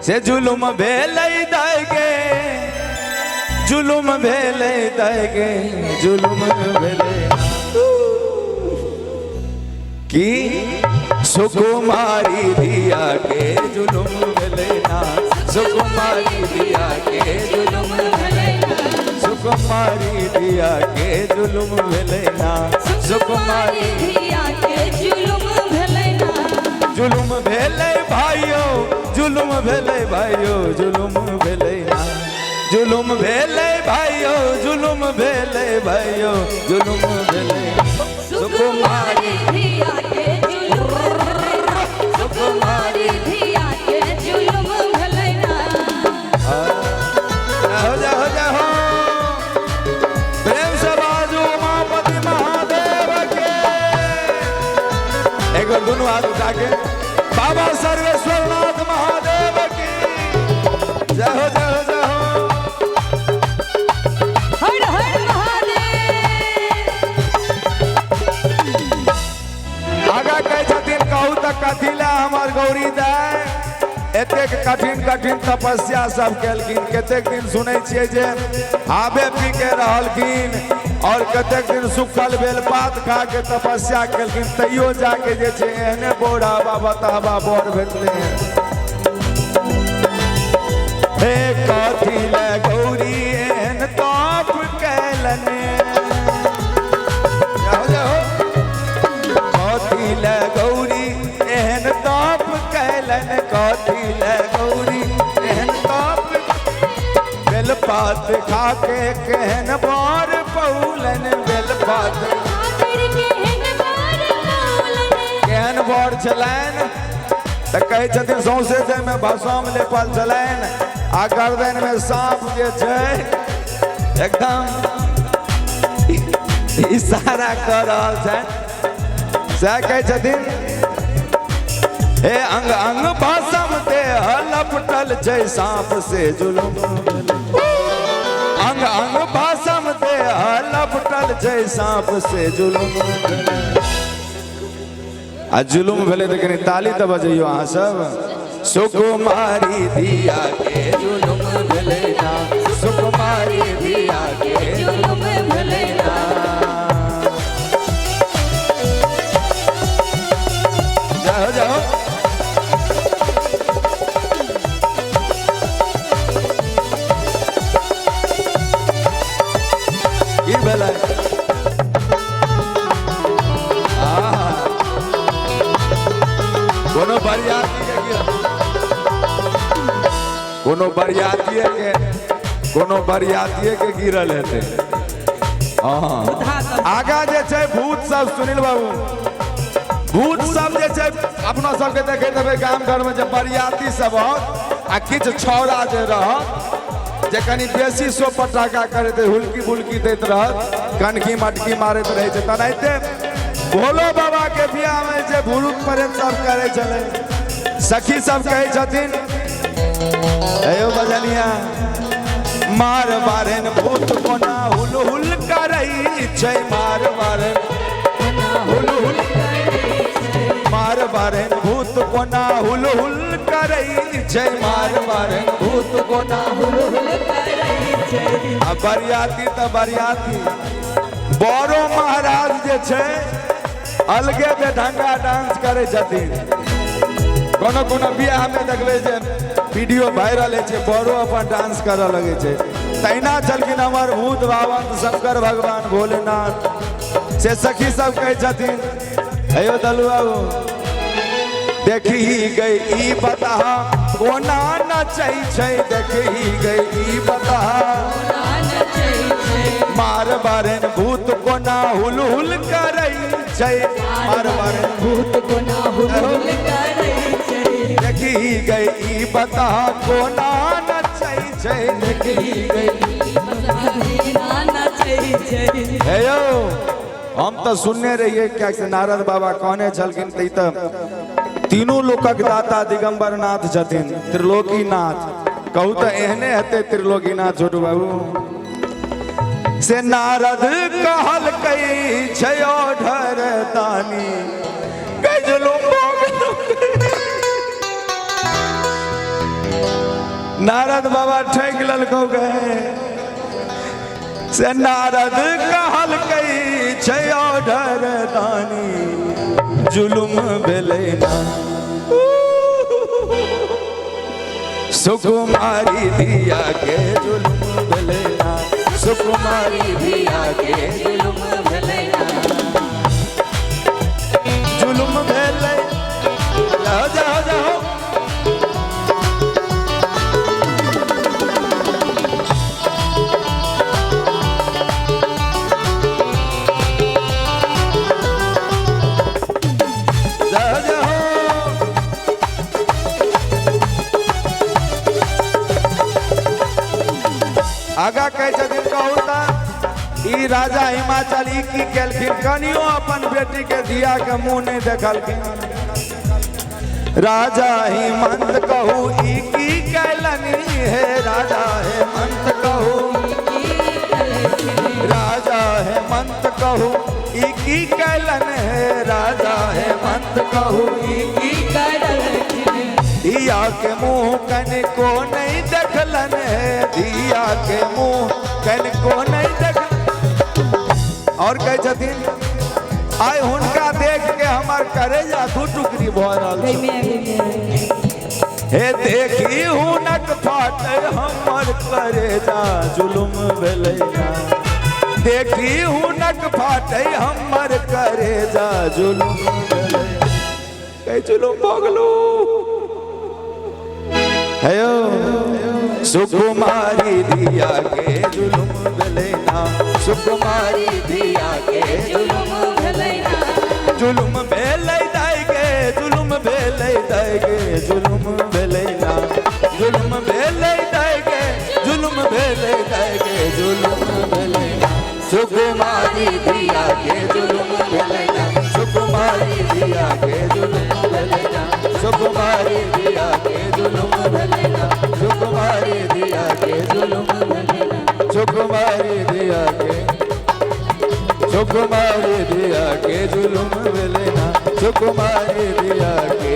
से जुलुम भेलै दाय गे, जुलुम भेलै दाय गे, जुलुम भेलै की सुकुमारी धिया के जुलुम भेलै ना, सुकुमारी धिया के जुलुम भेलै ना, सुकुमारी धिया के जुलुम भेलै ना, सुकुमारी धिया के जुलुम भेलै ना। जुलुम भेलै भाइयो, जुलुम भेलै भाइयो, जुलुम भेलै ना, जुलुम भेलै भाइयो, जुलुम भेलै भाइयो, जुलुम भेलै सुकुमारी धिया के जुलुम भेलै ना, सुकुमारी धिया के जुलुम भेलै ना। हो जा हो जा हो, प्रेम से बाजू उमापति महादेव के। एक बार दोनों हाथ उठा के बाबा सर्वेश्वर नाथ महादेव की जय हो, जय हो, जय हो। हर हर महादेव। आगा कहै छथिन कहू तऽ कथी लए हमर गौरी दाय एतेक कठिन कठिन तपस्या सब केलखिन। कतेक दिन सुनै छियै जे आबे पी के रहलखिन और कतेक दिन सुखल बेलपात खा के तपस्या केलखिन, तैयो जाके जे छै एहने बोढ़ावा बतावा बर भेटलै। हे कथी लए गौरी एहन तप केलनि, जाओ जाओ, कथी लए गौरी एहन तप केलनि, कथी लए गौरी एहन तप, बेलपात खा के केहन बर पौलनि, बेलपात केहन बर छलनि। तऽ कहै छथिन सौंसे देहमे भसम लेपल छलनि आ गर्दनमे साँप जे छै एकदम इशारा कऽ रहल छनि। सएह कहै छथिन हे अंग अंग भसम देह लपटल छै साँप से जुलुम, अंग अंग भसम देह लपटल छै साँप से जुलुम। आ जुलुम भेलै तऽ कनि ताली तऽ बजैयौ अहाँ सब। सुकुमारी धिया के जुलुम भेलै ना, सुकुमारी धिया के जुलुम भेलै ना। जाओ जाओ, की भेलै? कोनो बरियाती के कोनो बरियातीये के, कोनो बरियातीये के गिरल हेतै। हाँ, आगा जे छै भूत सब, सुनील बाबू भूत सब जे छै अपना सबके देखैत हेबै गाम घर में जे बरियाती सब होत आ किछु छौड़ा जे रहत जे कनि बेसी सो पटाखा करैत हुलकी बुलकी दैत रहत, कनकी मटकी मारैत रहै छै। तेनाहिते भोलो बाबा के बियाह में जे भूत प्रेत सब करै छलै, सखी सब कहै छथिन अयो बजनिया मार बारेन भूत कोना हुल हुल करै छै, मार बारेन हुल हुल, मार बारेन भूत कोना हुल हुल करै छै, मार बारेन भूत कोना हुल हुल करै छै। आ बरियाती तऽ बरियाती, बड़ो महाराज जे छै अलगे बेढंगा डांस करै छथिन। कोनो कोनो बियाह में देखबै जे वीडियो वायरल होइ छै, बड़ो अपन डांस करऽ लगै छै। तहिना छलखिन हमर भूत भावंत शंकर भगवान भोलेनाथ। से सखी सब कहै छथिन अयो दलू बाबू देखी गई ई बतहा कोना नचै छै, देखी गई ई बतहा मार बारेन भूत कोना हुल हुल करै छै, मार बारेन भूत कोना हुल हुल करै छै, देखी गई ई बतहा कोना नचै छै, देखी गई ई बतहा कोना नचै छै। हे यौ हम तऽ सुनने रहियै क्या से नारद बाबा कहने छलखिन तऽ ई तऽ तीनू लोकक दाता दिगंबर नाथ छथिन, त्रिलोकीनाथ। कहू तऽ एहने हेतै त्रिलोकीनाथ छोटू बाबू? से नारद कहलकै छै ढर दानी गजलू। नारद बाबा ठकि लेलकौ गे। से नारद कहलकै छै ऑर्डर दानी, जुलुम भेलै ना। सुकुमारी धिया के जुलुम भेलै ना, सुकुमारी धिया के जुलुम भेलै ना। जुलुम भेलै। जाओ जाओ जाओ। जाओ जाओ। आगा कहै छथिन कहू तऽ ई राजा हिमाचल ई की केलखिन, कनियो अपन बेटी के धिया के मुंह नहीं देखलखिन। राजा हेमंत कहू ई की कैलनि हे, राजा हेमंत कहू, राजा हेमंत कहू ई की कैलन हे, राजा हेमंत कहू ई की करलखिन। धिया के मुंह कनिको नहीं देखलन हे, धिया के मुंह कनिको नहीं देख। और कहै छथिन आइ हुनका देख के हमर करेजा दू टुकड़ी भऽ रहल छै। हे देखी हुनक फाटे हमर करेजा, जुलुम भेलै ना। देखी हुनक फाटे हमर करेजा, जुलुम भेलै। कहै जुलुम भऽ गेलौ। हेयो सुकुमारी धिया के जुलुम भेलै ना, सुकुमारी धिया के जुलुम भेलै ना। जुलुम भेलै दाइ गे, जुलुम भेलै दाइ गे, जुलुम भेलै ना। जुलुम भेलै दाइ गे, जुलुम भेलै दाइ गे, जुलुम भेलै ना। सुकुमारी धिया के जुलुम भेलै ना, सुकुमारी धिया के जुलुम भेलै ना, सुकुमारी धिया के जुलुम भेलै ना, सुकुमारी धिया के जुलुम भेलै ना। सुकुमारी धिया के, सुकुमारी धिया के जुलुम भेलै ना, सुकुमारी धिया के